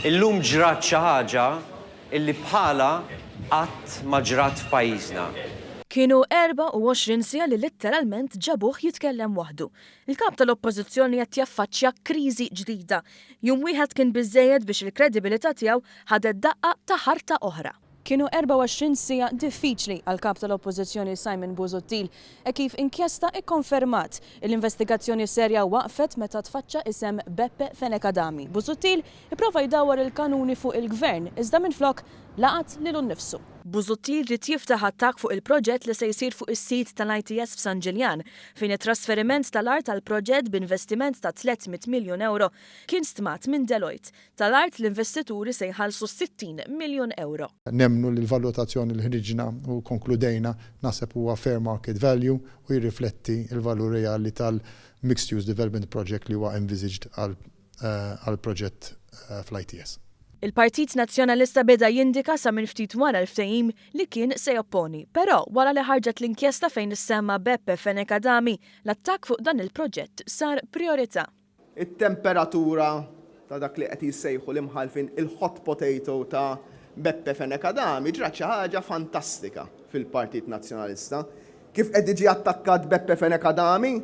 Illum ġrat xi ħaġa illi bħalha qatt ma ġrat f'pajjiżna. Kienu 24 siegħa li litteralment ġabuh jitkellem waħdu. Il-Kap tal-Oppożizzjoni qed jaffaċċja kriżi ġdida. Jum wieħed kien biżżejjed biex il-kredibilità tiegħu ħadet daqqa ta' ħarta oħra. Kienu 24 siegħa diffiċli għall-Kap tal-Oppożizzjoni Simon Busuttil hekk kif inkjesta ikkonfermat li l-investigazzjoni serja waqfet meta tfaċċa isem Beppe Fenech Adami. Busuttil ipprova jdawwar il-kanuni fuq il-Gvern iżda minflok laqat lilu nnifsu. Busuttil ried jiftaħ attakk fuq il-proġett li se jsir fuq is-sit tal-ITS f'San Ġiljan, fejn it-trasferiment tal-art għall-proġett b'investiment ta' 300 miljun ewro kien stmat minn Deloitte. Tal-art l-investituri se jħallsu 60 miljun ewro. Nemmnu li l-valutazzjoni li ħriġna u kkonkludejna naħseb huwa fair market value u jirrifletti l-valur reali tal-mixed use development project li huwa envisaged għall-proġett fl-ITS. Il-Partit Nazzjonalista beda jindika sa minn ftit wara l-ftehim li kien se jopponi. Però, wara li ħarġet l-inkjesta fejn issemma Beppe Fenech Adami, l-attakk fuq dan il-proġett sar prijorità. It-temperatura ta' dak li qed jissejħu l-imħallfin il-hot potato ta' Beppe Fenech Adami ġrat xi ħaġa fantastika fil-Partit Nazzjonalista. Kif qed jiġi attakkat Beppe Fenech Adami?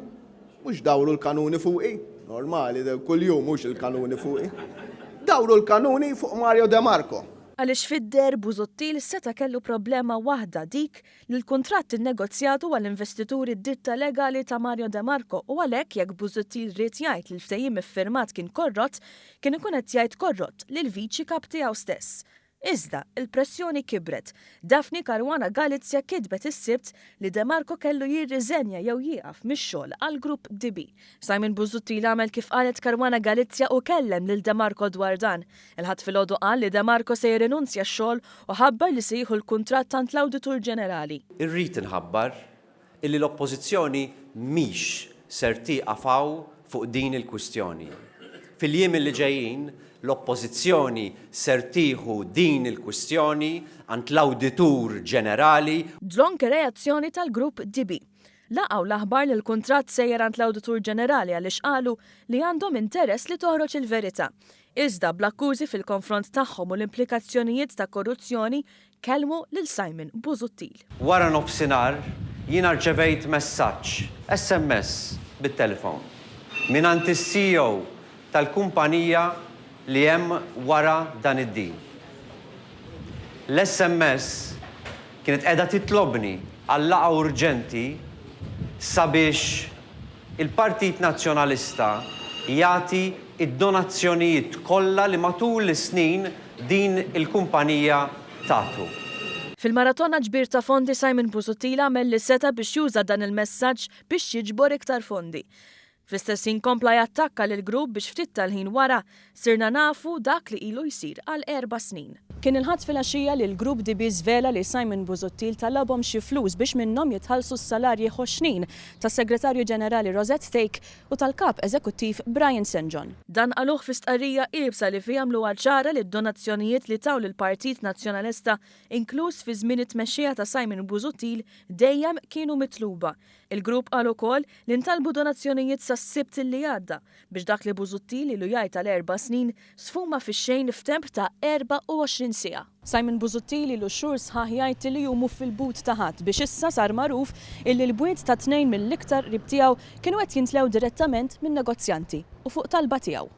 Mhux dawru l-kanuni fuqi, normali, kuljum mhux il-kanuni fuqi. Dawru l-kanuni fuq Mario De Marco. Għaliex fid-deher Busuttil seta' kellu problema waħda, dik li l-kuntratt innegozjat huwa l-investituri d-ditta legali ta' Mario De Marco u għalhekk jekk Busuttil ried jgħid li l-ftehim iffirmat kien korrott, kien ikun qed jgħid korrott lill-Viċi Kap tiegħu stess. Iżda, il-pressjoni kibret. Daphne Caruana Galizia kitbet is-Sibt li De Marco kellu jirriżenja jew jieqaf mix-xogħol għall-Grupp DB. Simon Busuttil għamel kif qalet Caruana Galizia u kellem lil De Marco dwar dan. Il-Ħadd filgħodu qal li De Marco se jirrinunzja x-xogħol u ħabbar li se jieħu l-kuntratt għand l-Awditur Ġenerali. Irrid inħabbar illi l-Oppożizzjoni mhix ser tieqaf hawn fuq din il-kwistjoni. Fil-jiem illi ġejjin, l-Oppożizzjoni ser tieħu din il-kwistjoni għand l-Awditur Ġenerali. Dlonk ir-reazzjoni tal-Grupp DB. Laqgħu l-aħbar li l-kuntratt sejjer għand l-Awditur Ġenerali għaliex qalu li għandhom interess li toħroġ il-verità. Iżda, bl-akkużi fil-konfront tagħhom u l-implikazzjonijiet ta' korruzzjoni, kellmu lil Simon Busuttil. Wara nofsinhar jiena rċevejt messaġġ, SMS, bit-telefon, mingħand is-CEO tal-kumpanija li hemm wara dan id-deal. L-SMS kienet qiegħda titlobni għal laqgħa urġenti sabiex il-Partit Nazzjonalista jagħti d-donazzjonijiet kollha li matul is-snin din il-kumpanija tatu. Fil-maratona ġbir ta' fondi Simon Busuttil għamel li seta' biex juża dan il-messaġġ biex jiġbor iktar fondi. Fl-istess ħin kompla jattakka lill-grupp biex ftit tal-ħin wara sirna nafu dak li ilu jsir għal erba' snin. Kien il-Ħadd filgħaxija li l-grupp DB żvela li Simon Busuttil talabhom xi flus biex minnhom jitħallsu s-salarji ħoxnin tas-Segretarju Ġenerali Rosette Thake u tal-Kap Eżekuttiv Brian St John. Dan qaluh fi stqarrija iebsa li fiha għamluha ċara li d-donazzjonijiet li taw lill-Partit Nazzjonalista inkluż fi żmien it-tmexxija ta' Simon Busuttil dejjem kienu mitluba. Il-grupp qal ukoll li ntalbu donazzjonijiet sas-Sibt li għadda biex dak li Busuttil ilu jgħid għal erba' snin sfuma fix-xejn f'temp ta' 24 siegħa. Simon Busuttil ilu xhur sħaħ jgħid li hu mhu fil-but ta' ħadd biex issa sar magħruf illi l-bwiet ta' tnejn mill-iktar qrib tiegħu kienu qed jintlew direttament min-negozjanti u fuq talba tiegħu.